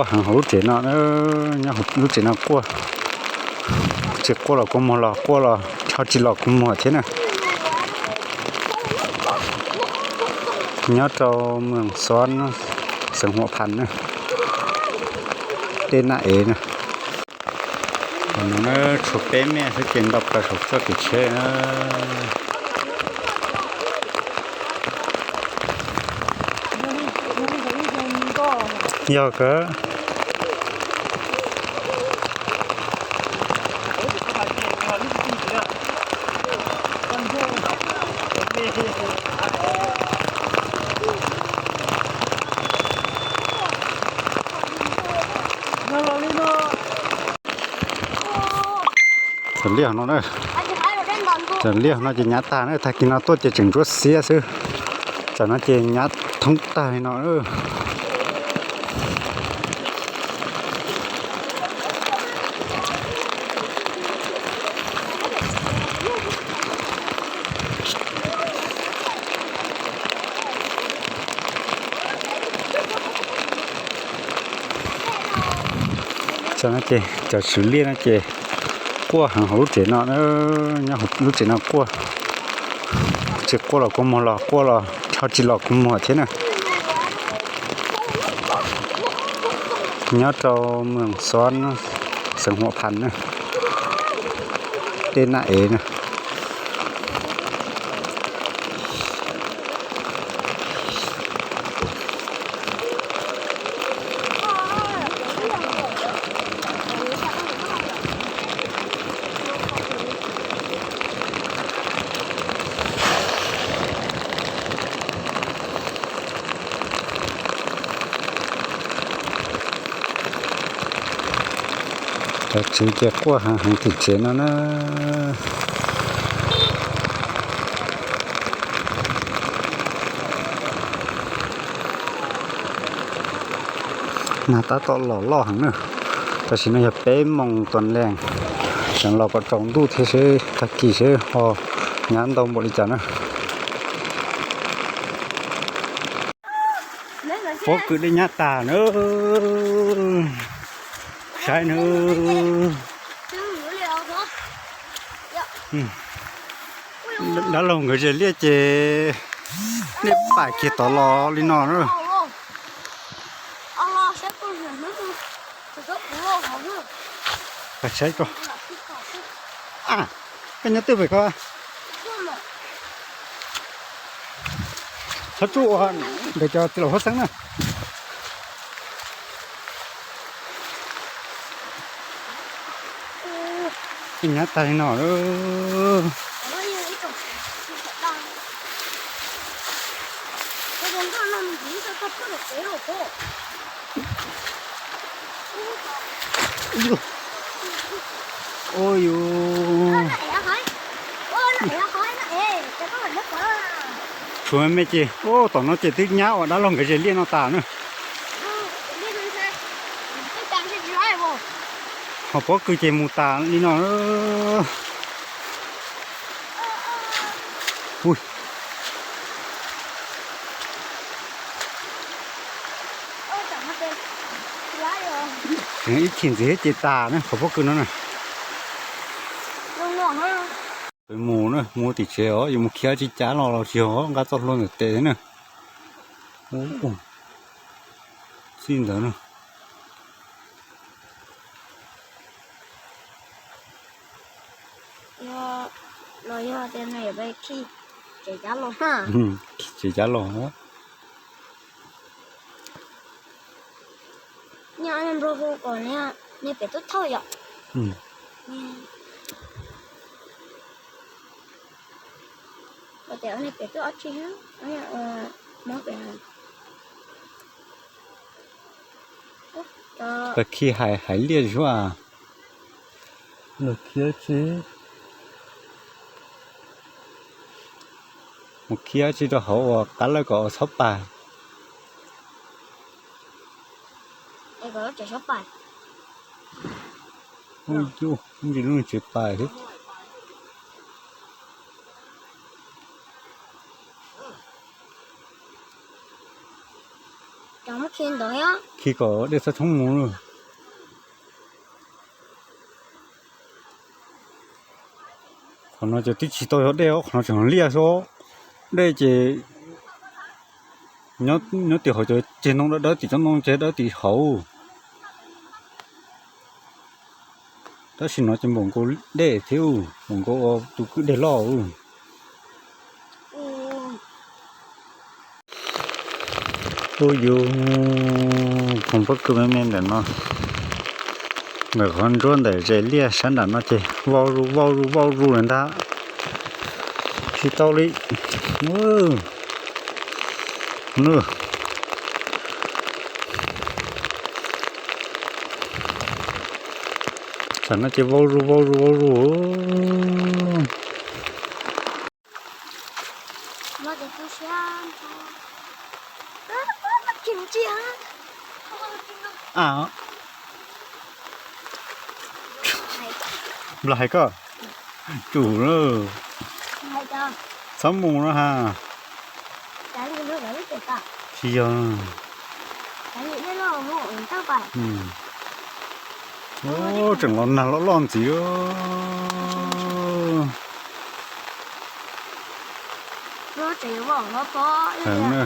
Heev hauv lub tsev no, nyob hauv lub tsev no quaj, tsis quaj los kua muag los, quaj los ho tsis los kua muag thiab na. Nyob rau Moos Xob, xeev Huam Phas na, dej Naj Ev na. Tshuav peb me xwb ces nto plaws saum txoj kev tsheb na. Yog kawg. Cov liaj no na, cov liaj no ces nyab tag na, tag kis no tuaj ces tseem ntsuab xiab xwb. Tsam no ces nyab thoob tag li no. Tsam no ces cov swv liaj no ces quaj heev hauv lub tsev no, nyob hauv lub tsev no quaj, tsis quaj los kua muag los, quaj los ho tsis los kua muag thiab na. Nyob rau Moos Xob, xeev Huam Phas na, dej Naj Ev na. Cov tsev ces quaj heev heev tim tsev no na. Nag tab tom los loj heev na, tam sim no yog peb moos tuas lees, tseem los kom tsaus ntuj thiab seb tag kis seb ho nyab ntau npaum li cas na. Pob kws dej nyab tag na, saib na. Dab laug nkawd ze liaj ces nej pam kiag tod los li no na. Saib ko, koj nyob twg pem ko? Txhob tsuj ua ntawm cov txiv laum huab xeeb na. Nyab tag li no. Ua yus. Tshuav me ces, tom no ces twb nyab uas dab laug nkawd ze liaj no tas na. Ho pob kws ces mus tas li no. Ib chim ntxiv ces tas na qhov pob kws no na. Mus na, mus tim tsev os, yuav mus khiav tsis cav los los tsis yog nqa txoj hlua ntawm tes na. Txij ntawd na. Los yog tias no yog khi tsev cav los, khi tsev cav los. Nyob nrog hu kom niag pem tub thauj yom. Ua tias niag pem tub ob tsi, mob pem. Tag khi hais hais liaj zuaj. Los khiav tsi, mus khiav tsi rau hauv uas qab lawj kom txhob pais. Ub, ntsis lub tsev pais thiab. Cov muab khi kom dej txhob tshoob mus lawm. Qhov no ces twb tsis tau yog dej os, qhov no tseem liaj xwb. Dej ces nyob tim hauv cov ceg ntoo dawb dawb tim tsob ntoo ceg dawb tim hauv. Tab sis no ces npaum nkaus dej thiab, npaum nkaus tus kwj deg loj. Ub, yus khoom pob kws me me ntawm no, ntawm qhov ntsuab ntawm zes liaj sab nram no ces vau zuj vau zuj vau zuj lawm ntag. Tsis tau li. Tam no ces vau zuj vau zuj vau zuj. Nplas hais koj, tsum lawm, txhob mus no ha. Tsis yog. Tseem los nag loj loj ntxiv. Heev na.